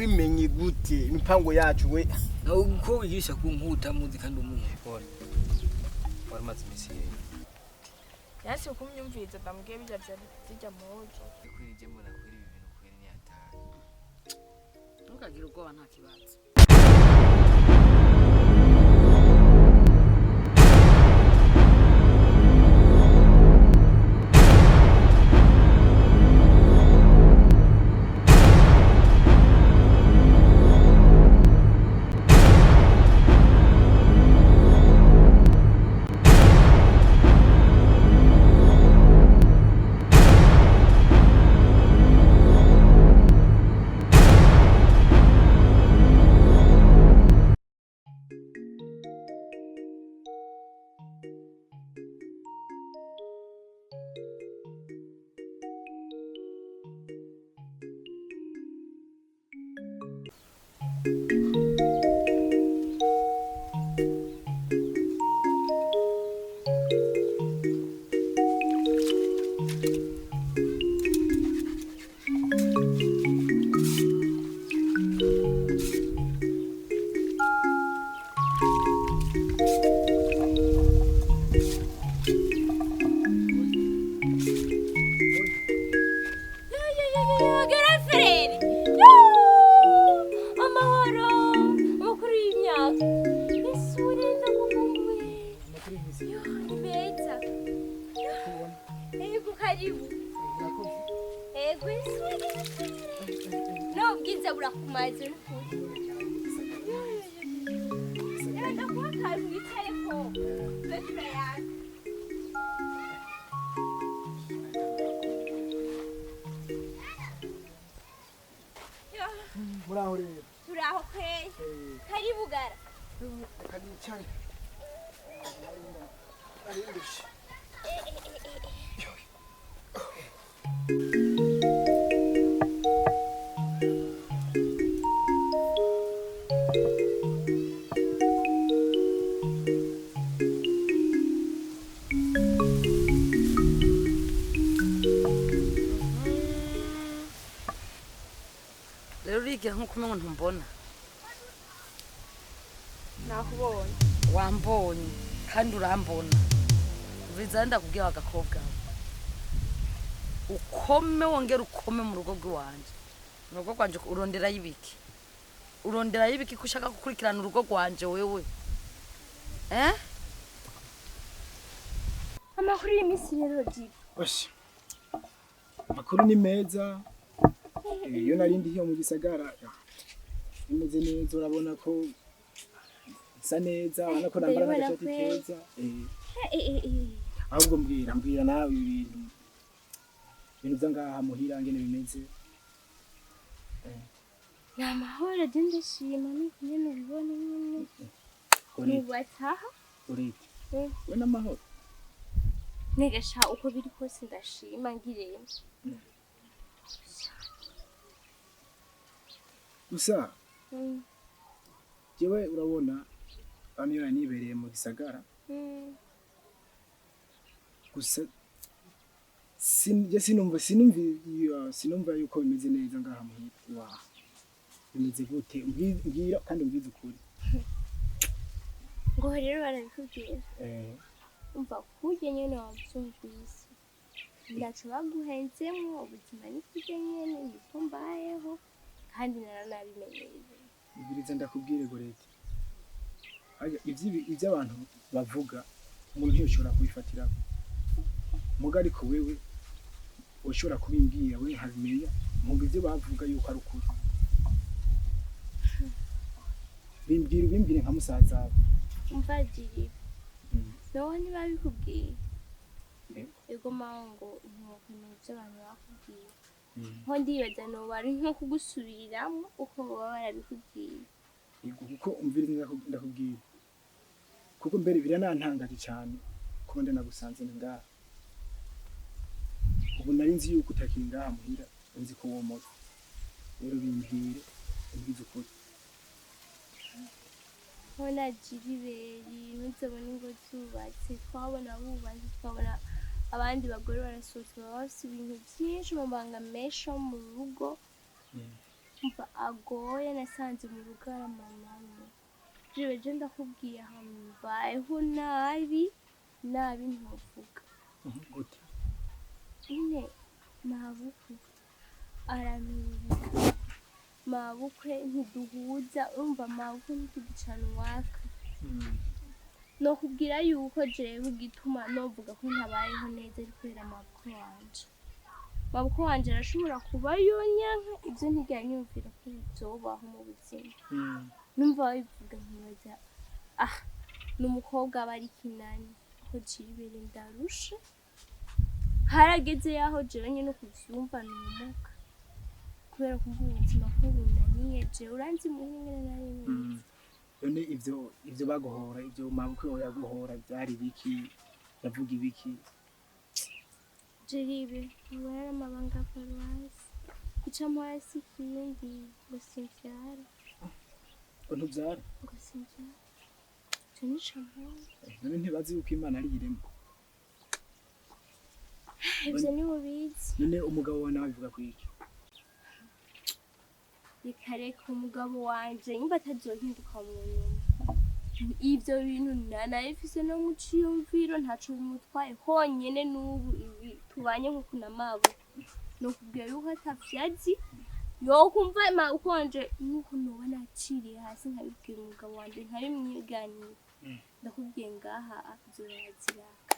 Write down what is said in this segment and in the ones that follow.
Wabimenye gute imipango yacu we? Nawe uko wigisha ku nkuta muzi kandi umuntu. Wari umaze iminsi hehe? Yansi kumyumviriza, ndamubwiye bijya vya zijya muzo. Kweri je mbona kweri ibi bintu kweri ni hatari. Ntukagire ubwoba, nta kibazo. Gerafrere! Amahoro! Amakuru y'imyaka. Isura ndagukumbuye. Yo, ni meza. Ego, karibu. Ego, isura gerafrere. No, ubwiza burakumaze n'ukuri. Yo, yo, yo, yo. Rero ndaguha akantu wicareko. Tube turayaga. Yo, Muraho rero. turaho kweri. Karibu gara. Reka nicare. Arindushe. Rero urigira nk'uko umengo ntumbona. Nakubonye. Wambonye kandi urambona. Viza, ndakubwira agakobwa, ukome wongere ukome mu rugo rw'iwanje, mu rugo rwanje. Uronderayo ibiki? Uronderayo ibiki ko ushaka gukurikirana urugo rwanje wewe, eh? Amakuru y'iminsi rero, Jibu? Osha. Amakuru ni meza. Iyo nari ndi iyo mu gisagara imeze neza, urabona ko nsa neza, urabona ko nambara Ndabibona n'agashati kweri. keza. Eh, eh, eh. Ahubwo mbwira nawe ibintu byo ngaha muhira ngene bimeze. Ni amahoro, je ndashima nuko nyene ubibona nyene. Urete, Nubataha. urete. We n'amahoro. Negasha, uko biri kose ndashima ngirembe. Gusa jewe urabona hano iyo nari nibereye mu gisagara, gusa je sinumva yuko bimeze neza ngaha muhira iwawe. Bimeze gute? Mbwira kandi umbwize ukuri. Ngo rero barabikubwira. Umva, kurya nyene wavyumvise. Ndaco baguhenzemwo, ubuzima ni kurya nyene, niko mbayeho kandi naranabimenyereye. Ubwiriza ndakubwire Gorete. Harya ivyo abantu bavuga umuntu ntiyoshobora kubifatirako. Muga ariko wewe ushobora kubimbwira, we nkabimenya, nkumva ivyo bavuga yuko ari ukuri. Bimbwira, ubimbwire nka musaza wawe. Umva Jiriba. Nowe ntibabikubwiye? Yego. Ego mawe, ngo ntiwokwemera ivyo abantu bakubwiye. Nko ndibaza noba ari nko kugusubiramwo uko boba barabikubwiye. Yego, kuko umviriza ndakubwira. Kuko mbere biranantangaje cyane kuba ndanagusanze ngaha. Ubu nari nzi yuko utakiri ngaha muhira, nzi ko womoka. Rero bimbwire, umbwize ukuri. Nkona Jiriberi, ntuzobona ingo zubatse, twabona bubatse, twabona abandi bagore barasohotse, baba bafise ibintu vyinshi, amabanga menshi yo mu rugo. Umva agoye nasanze mu rugaramamamwe. Jewe je ndakubwiye ahantu mbayeho nabi nabi ntuvuga. Gute? Nyine mabukwe aranturubika, mabukwe ntiduhuza, urumva mabukwe ntitugicana uwaka. Nokubwira yuko jewe igituma novuga ko ntabayeho neza ari kubera mabukwe wanje. Mabukwe wanje arashobora kuba yonyanka, ibyo ntigera nyumvira ko bizobaho mu buzima. Numva babivuga nkibaza ah ni umukobwa aba ari kinani ko jibere ndarusha. Harageze yaho jewe nyine kuvyumva numuka kubera kumva ubuzima ko bunaniye. Jewe uranzi muhira ingene nari meze. None ivyo baguhora, ivyo mabukwe yawe yaguhora byari biki? Yavuga ibiki? Jeribe ubona n'amabanga ya paruwasi icamo hasi ikindi ngo simvyara. Ngo ntuvyara? Ngo simvyara, ico nico mpora. None ntibazi yuko Imana ari irema? Ivyo ntimubizi. None umugabo wawe nawe abivuga kwiki? Reka reka, umugabo wanje nyumva atazohinduka mu nyuma. Ivyo bintu nanabifise no mu ciyumviro, ntaco bimutwaye honyene. N'ubu ibi tubanye nkuku na mabo nokubwira yuko atavyazi yokumva mabukwe wanje nuko noba naciriye hasi nkabibwira umugabo wanje nkabimwiganira. Ndakubwiye ngaha azoraziraka.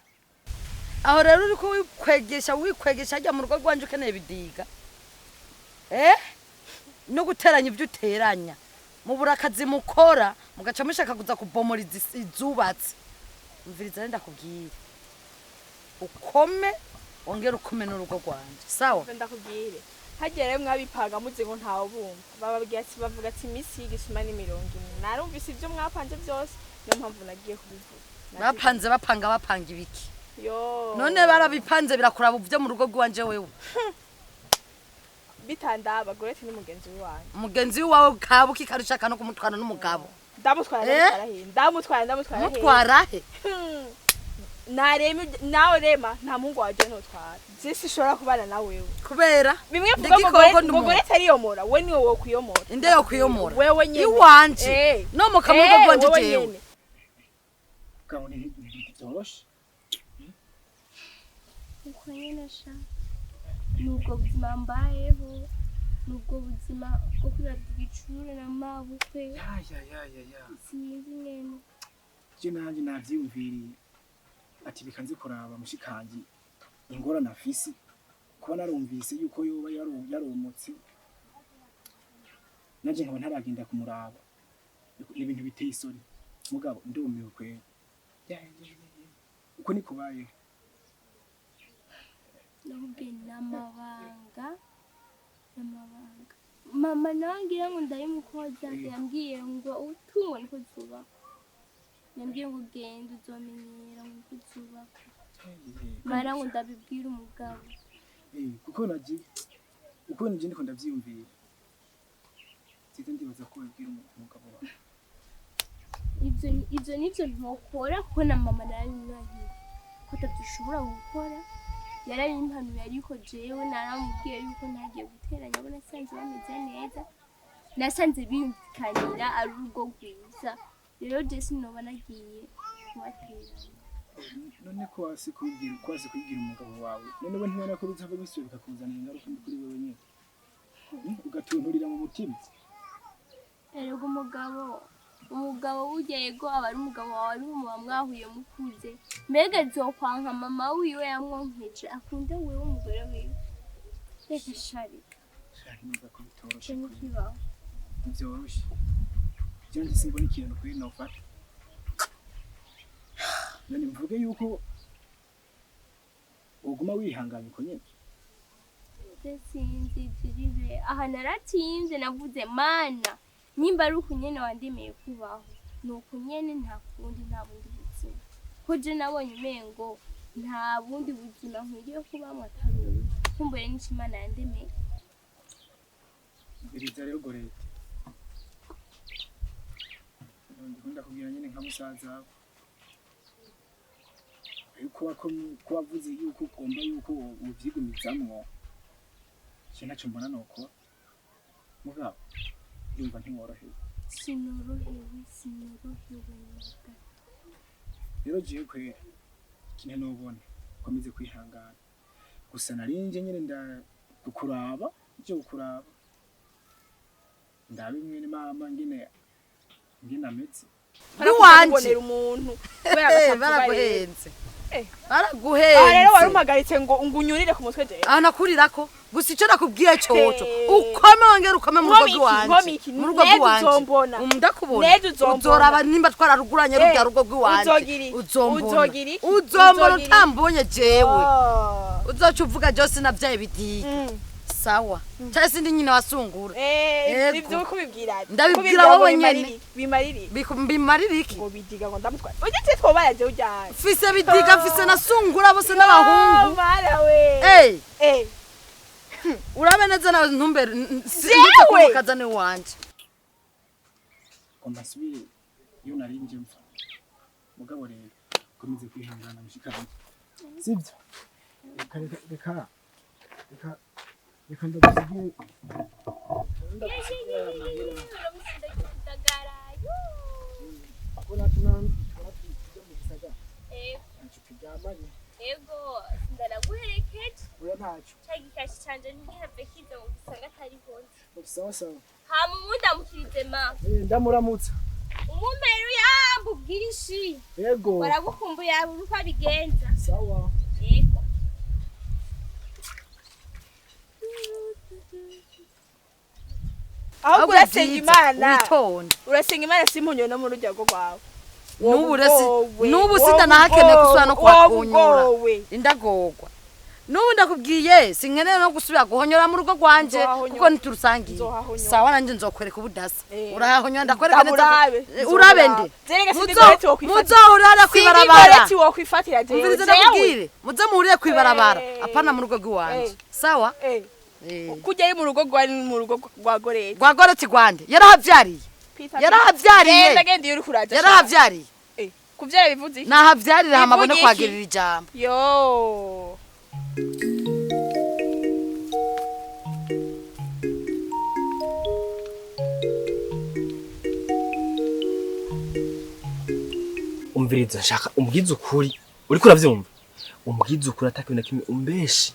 Aho rero uriko wikwegesha wikwegesha hajya mu rugo rwanje ukeneye ibidiga no guteranya ibyo uteranya mu burakazi mukora, mugaca mushaka kuza kubomora izubatse. Umviriza rero ndakubwire, ukome wongere ukome n'urugo rwanje, sawa? Ndakubwire, hagiye rero mwabipanga muzi ngo ntawe bumva bababwira ati bavuga ati iminsi y'igisuma ni 40. Narumvise ibyo mwapanze byose, niyo mpamvu nagiye kubivuga. Bapanze bapanga bapanga ibiki? Yo. None barabipanze birakuraba uvyo mu rugo rwanje wewe? Bitandaba, Gorete ni mugenzi wanjye. Mugenzi wawe kabuki karushaka no kumutwara n'umugabo. Ndamutwara. Eh? Ndamutwara he? Ndamutwara, ndamutwara he? Mutwara he? Narema nawe rema, nta muhungu waje ntutwara. Je sishobora kubana na wewe. Kubera Bimwe mvuga ngo Ndegikoko Gorete ndi ngo umuntu. Gorete ariyomora, we niwe wo kwiyomora. Inde yo kwiyomora? Wewe nyene. Iwanje? Eh. No mu kamugo Eh, rwanje wewe jewe? nyene. Bwawe ni ibintu byoroshe. Uko nyene sha, nubwo buzima mbayeho, nubwo buzima bwo kurabya igicure na mabukwe. Ya ya ya ya ya. Sinzi nyene. Je nanjye navyiyumviriye ati reka nze kuraba mushikanji ingorane afise, kuba narumvise yuko yoba yaromotse, nanje nkaba ntaragenda kumuraba. Ni ibintu biteye isoni, mugabo ndumiwe kwera. Ya, ya, ya, ya. Uko ni kubayeho. Nakubwiye n'amabanga, n'amabanga. Mama nawe ngira ngo ndayimukoza, yambwiye ngo utungo niko zubakwa, yambwiye ngo genda uzomenyera ngo niko zubakwa, mara ngo ndabibwira umugabo. Kuko naje uko nje ndiko ndavyiyumvira nziza, ndibaza ko wabwira umugabo wawe. Ivyo nivyo ntokora kuko na mama narabimwahiye ko atadushobora gukora. Yarabimpanuye, ariko jewe naramubwiye yuko ntagiye guteranya abo nasanze bameze neza, nasanze biyumvikanira ari urugo rwiza. Rero je sinoba nagiye kubateranya. None ko wasi kubibwira umugabo wawe, none we ntibona ko bizava bisubira bikakuzanira ingaruka mbi kuri wewe nyene? Ugatunturira mu mutima. Erega umugabo burya yego aba ari umugabo wawe, ariho muba mwahuye mukuze. Mbega zokwanka mama wiwe yamwonkeje akunde wewe umugore wiwe? Reka shari. Shaka neza ko bitoroshe. Ico ntikibaho. Ntibyoroshe. Je nje simbona ikintu kuri nofata. None mvuge yuko uguma wihanganye uko nyene? Je sinzi jiribe aha, naratinze navuze mana nimba ari uku nyene wandemeye kubaho ni uku nyene, nta kundi, nta bundi buzima, ko je nabonye umengo nta bundi buzima nkwiriye kubamwo atari ubu, kumbure nico Imana yandemeye. Biriza rero Gorete, ndikunda kubwira nyene nka musaza wawe yuko ko wavuze yuko ugomba yuko uvyigumizamwo, je ntacyo mbona nokora. Mugabo yumva ntiworohewe. Sinorohewe, sinorohewe na gato. Rero jewe kwera ikintu nobona ukomeze kwihangana gusa, narinje nyene ndagukuraba, nje gukuraba ndabe mwene mama ngene ameze. Iwanje. Kubonera umuntu kubera Eh, batavuga rero. baraguhenze. Eh. Baraguhenze. Aha rero wari umpagaritse ngo unyurire ku mutwe jewe. Aho nakurirako gusa, icyo nakubwiye coco, Eh. ukome wongere ukome mu rugo Nkome iki, rw'iwanje. nkome iki? Mu rugo Neza rw'iwanje. uzombona. Ndakubona. Neza uzombona. Uzoraba nimba twararuguranye Eh, rurya rugo rw'iwanje. uzogira iki? Uzombona. Uzogira iki? Uzombona. Uzogira iki? Utambonye jewe, Oh. uzoca uvuga jewe sinavyaye bidiga. Sawa, cyangwa sindi nyina wasungura. Eh, Yego. ivyo kubibwira. Ndabibwira wowe nyene. Bimariri. Bimarira iki? Ngo bidiga ngo ndamutwara. Ujye twobara je ujyanye. Mfise bidiga, mfise na sungura, bose n'abahungu. Mara we. Eh, Eh. urabe neza nawe, ntumbere Jewe! kumukazane wanje. Ngomba nsubire iyo narinje mva. Mugabo rero ukomeze kwihangana mushikanje, sibyo? Reka reka reka reka reka ndagusigire, ndagusigire aya mahera. Ko natwe tujya mu gisagara, ntacyo turyamanye. Ego, ndanaguherekeje. Oya, ntacyo. Ca gikashi canje ntigihave kiza ngo usanga atari honze. Sawa sawa. Hama umundamukirize ma. Eh, ndamuramutsa. Umumpera uyamba ubwire ishi. Yego. Baragukumbuye, abura uko abigenza. Sawa. Yego. Ahubwo urasenga Imana. Witonde. Urasenga Imana simpunyoye no mu rujya rwo rwawe. N'ubu n'ubu sindanahakeneye gusubira no kuhakunyura. Wowe. Indagorwa, n'ubu ndakubwiye, sinkeneye no gusubira guhonyora mu rugo rwanje. Nzohahonyora. Kuko ntiturusangiye. Nzohahonyora. Sawa, nanjye nzokwereka ubudasa. Eh. Urahahonyora, ndakwereka neza. Ndaburabe. Eh, urabe nde? Zerega sindi goreti wokwifatira. Muzohurira hariya kwibarabara. Sindi goreti wokwifatira jewe. Umviriza, Jewe. ndakubwire, muze muhurire kwibarabara, Eh. apana mu rugo rw'iwanje. Eh. Sawa. Eh. Eh. Kujyayo mu rugo rwa mu rugo rwa goreti. Rwa goreti rwande? Yarahavyariye. Peter, Yarahavyariye. Genda genda iyo uri kuraja. Yarahavyariye. Eh, kuvyara bivuze iki? Nahavyarire hama abone Bivuga iki? kwagirira ijambo. Yo. Umviriza, nshaka umbwize ukuri, uriko uravyumva? Umbwize ukuri atakintu na kimwe umbeshe.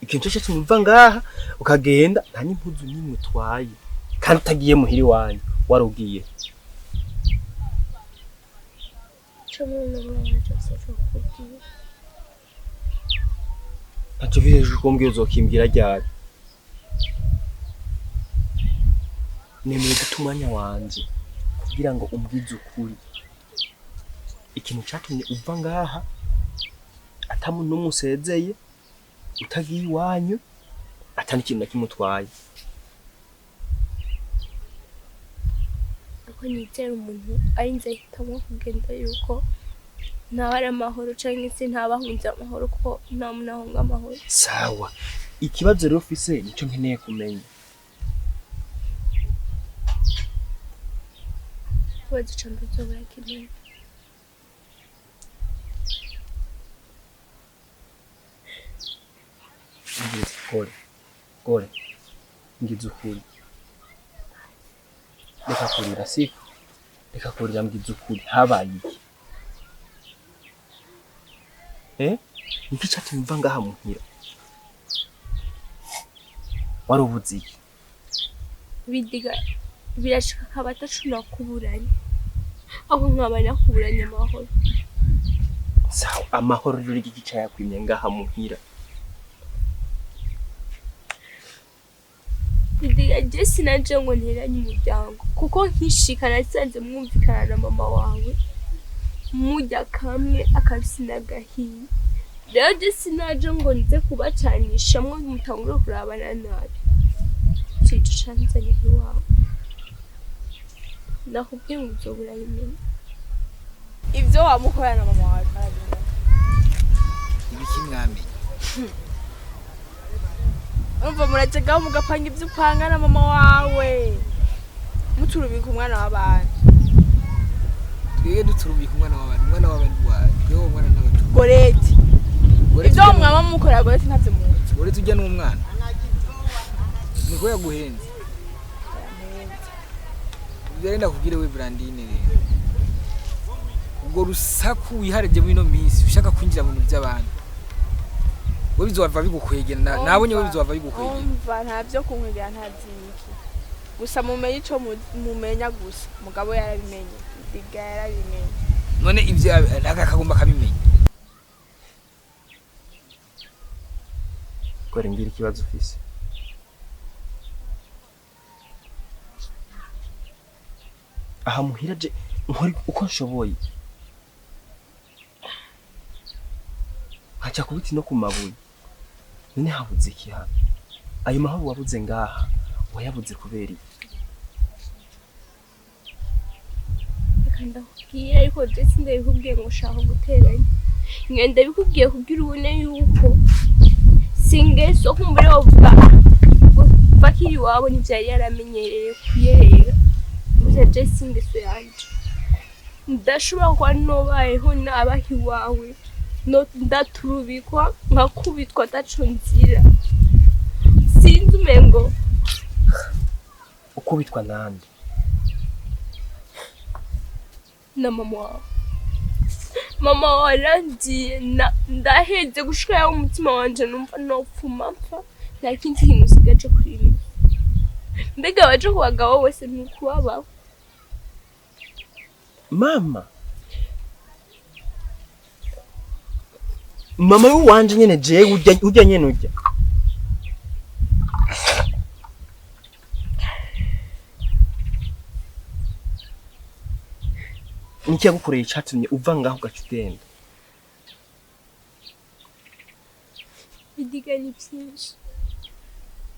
Ikintu cyose cyumva ngaha ukagenda nta n'impuzu n'imwe utwaye, kandi utagiye muhira iwanyu, warugiye. Ico muri uno mwanya cyose cokubwira. Ntacyo ufise kumbwira, uzokimbwira ryari? Nemeye guta umwanya wanje kugira ngo umbwize ukuri ikintu catumye uva ngaha ata muntu n'umwe usezeye, utagiye iwanyu, ata n'ikintu na kimwe utwaye. Uko nizera umuntu arinze ahitamo kugenda yuko ntaba ari amahoro canke se ntaba ahunze amahoro, kuko nta muntu ahunga amahoro. Sawa, ikibazo rero ufise nico nkeneye kumenya. Ikibazo ca mbere uzobura kimenya. Ngize kore kore, ngize ukuri, reka kurira, siko? Reka kurira, mbwize ukuri, habaye iki? Eh, niki catumye uva ngaha muhira? Wari ubuze iki? Bidiga, birashika akaba atashobora kuburanya, aho nkaba nakuburanye amahoro. Sawa, amahoro rero igiki cayakwimye ngaha muhira? Bidiga, je sinaje ngo nteranye umuryango, kuko nkishika nasanze mwumvikana na mama wawe, murya kamwe akabisi n'agahiye. Rero je sinaje ngo nze kubacanishamwo mutangure kurabana nabi. Cico canzanye iwawe, ndakubwiye ngo uzobura bimenya. Ivyo wamukorana na mama wawe twarabimenya. Ibiki mwamenye? Urumva murajagaho mugapanga ivyo upanga na mama wawe. Muturubika umwana w'abandi. Twebwe duturubika umwana w'abandi? Umwana w'abandi wawe, twebwe uwo mwana ntawe tu Goreti. Goreti. Ivyo mwama mukorera Goreti ntavyo muzi. Goreti ujya n'umwana niko yaguhenze. Ibyo ndakubwire we Brandine rero, ubwo rusaku wihareje muri ino minsi ushaka kwinjira mu bintu by'abantu, we bizova bigukwegera nabonye we bizova bigukwegera. Umva, nta byo kunkwegera, nta by'iki, gusa mumenye ico mumenya gusa mugabo yarabimenye, Diga yarabimenye. None ibyo akagomba akabimenya. Kora, mbwira ikibazo ufise. Aha muhira je nkora uko nshoboye, nkaca ku biti no ku mabuye, none habuze iki hano? Ayo mahoro wabuze ngaha wayabuze kubera iki? Reka ndakubwire, ariko je sindabikubwiye ngo ushaka guteranya, nge ndabikubwiye kugira ubone yuko singeso kumbure wovuga kuva akiri iwabo ntivyari yaramenyereye kuyerera. Gusa je singeso yanje, ndashobora kuba nobayeho nabaho iwawe no ndaturubikwa nkakubitwa ataco nzira, sinzi umengo. Ukubitwa nande? Na mama wawe. Mama wawe arangiye ndaheze gushika yaho umutima wanje numva nopfuma mpfa, nta kindi kintu usigaje kuri mwe. Mbega abaje ku bagabo bose ni ukubabaho? Mama, mama wanje nyene, jewe urya urya nyene urya. Niki yagukoreye icatumye uva ngaho ugaca ugenda? Bidiga, ni byinshi,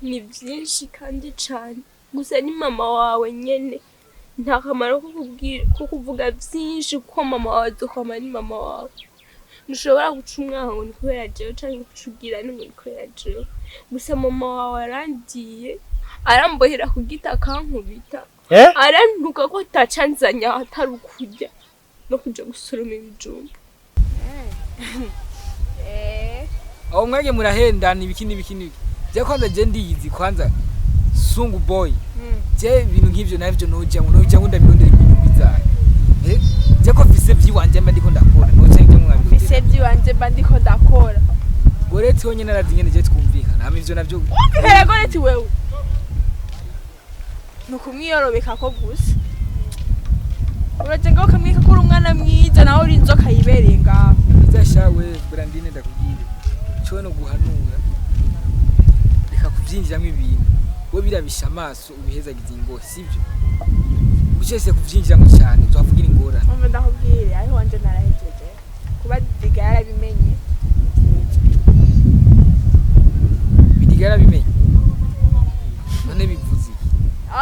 ni byinshi kandi cane. Gusa ni mama wawe nyene, nta kamaro ko kubwira ko kuvuga byinshi, kuko mama wawe azokwama ari mama wawe. Ntushobora guca umwango ngo ni kubera jewe, canke guca ugira ngo ni kubera jewe. Gusa mama wawe arandiye, arambohera ku giti, akankubita, Eh? arantuka ko atacanzanya atari ukurya no kuja gusoroma ibijumba. Aho mwage murahendana ibiki n'ibiki n'ibiki. Je kwanza je ndiyizi kwanza, sungu boy, je ibintu nk'ivyo navyo nojamwo ndabirondera ibintu bizaye. Je ko mfise vyiwanje mba ndiko ndakora, noca njye mwabirondera? Mfise vyiwanje mba ndiko ndakora. Goreti honyene arazi ingene je twumvikana, hama ivyo navyo. Wumvikana Goreti wewe ni ukumwiyorobeka ko gusa uraje ngaho ukamwika ko uri umwana mwiza, nawe uri inzoka yibereye ngaho. Uzashawe Brandine, ndakubwire cyo no guhanura, reka kuvyinjiramo ibintu, we birabisha amaso ubihezagiza ingohe, sivyo? Ucese kuvyinjiramo cyane uzavugira ingorane. Umva, ndakubwire, aho wanje narahejeje kuba Diga yarabimenye. Bidiga yarabimenye, none bivuze iki?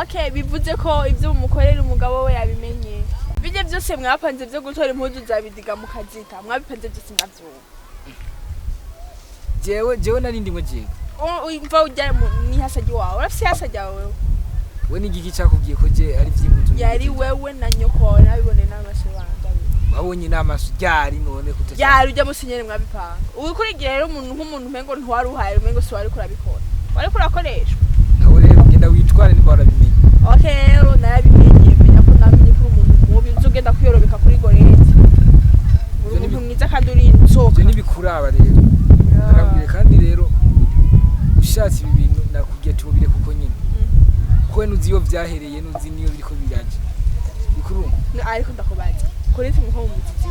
Okay, bivuze ko ibyo mumukorera umugabo we yabimenye. Bijye byose mwapanze byo gutora impuzu za Bidiga mukazita, mwabipanze byose ndavyumva. Jewe nari ndimwe jewe. Umva, ujya n'ihasa ryawe, urafise ihasa ryawe wewe? We n'igiki cakubwiye ko je ari vy'impuzu? Yari wewe na nyoko wawe, nabibone n'amaso banza. Wabonye n'amaso ryari none kutaca? Ryari ujya musi nyene mwabipanga. Ukurigira rero umuntu nk'umuntu umengo ntiwari uhaye, umengo si wariko urabikora, wariko urakoreshwa. Nawe rero genda witware nimba warabimenye. Okay, rero narabimenye, menya ko namenye ko uri umuntu mubi, uzi ugenda kwiyorobeka kuri Goreti. Uri umuntu mwiza kandi uri inzoka. Ivyo ntibikuraba rero, ndakubwiye. Kandi rero ushatse ibi bintu nakubwiye tubire, kuko nyine ko we nuzi iyo vyahereye, nuzi niyo biriko biraja bikurumva. Ariko ndakubaza, Goreti muko mumuzizi?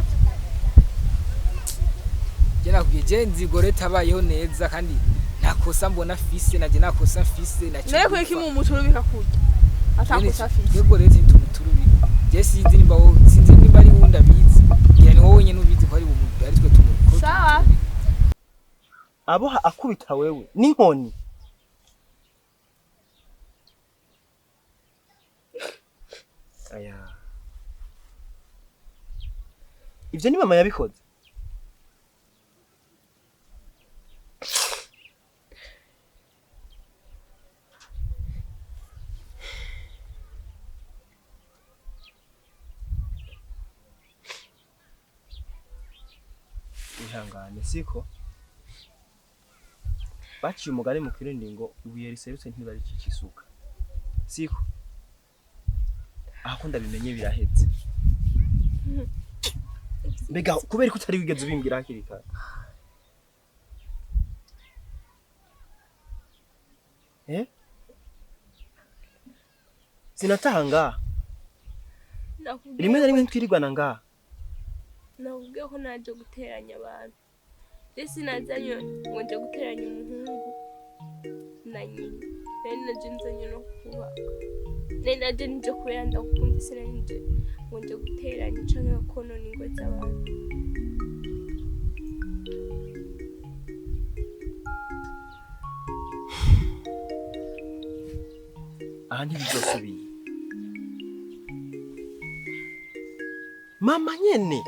Je nakubwiye, je nzi Goreta abayeho neza kandi nta kosa mbona afise, naje nta kosa mfise naco. None kuki mumuturubika kurya atakosa afise? Je Goreta ntitumuturubika. Je sinzi nimba wowe, sinzi nimba ari wundi abizi, ngira ni wowe wenyene ubizi ko ari ari twe ko Sawa. tumuturubika. Aboha akubita wewe n'inkoni. Aya, ivyo ni mama yabikoze? Ihangane, siko baciye umugani mu kirundi ngo ibuye riserutse ntibaricisha isuka, siko? Aho ko ndabimenye biraheze. Mbega kubera ko utari wigeze ubimbwira hakiri kare? Eh? Sinataha ngaha. Nakubwiye Rimwe na rimwe ntitwirirwana ngaha. Nakubwiye ko naje guteranya abantu. Je sinazanye ngo nje guteranya umuhungu na nyina. Nari naje nzanye no kubaka. Nari naje nje kubera ndagukunda, sinari nje ngo nje guteranya canke konona ingo z'abantu. Aha ntibizosubira. Mama nyene.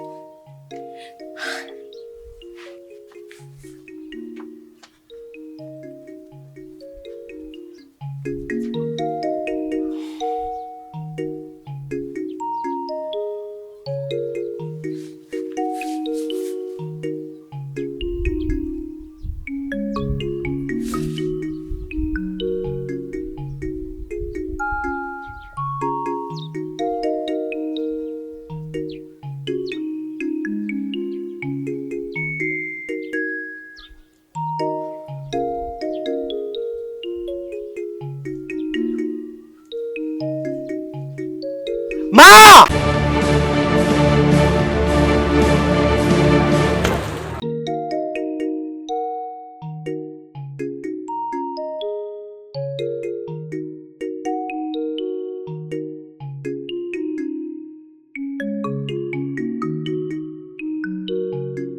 Ma!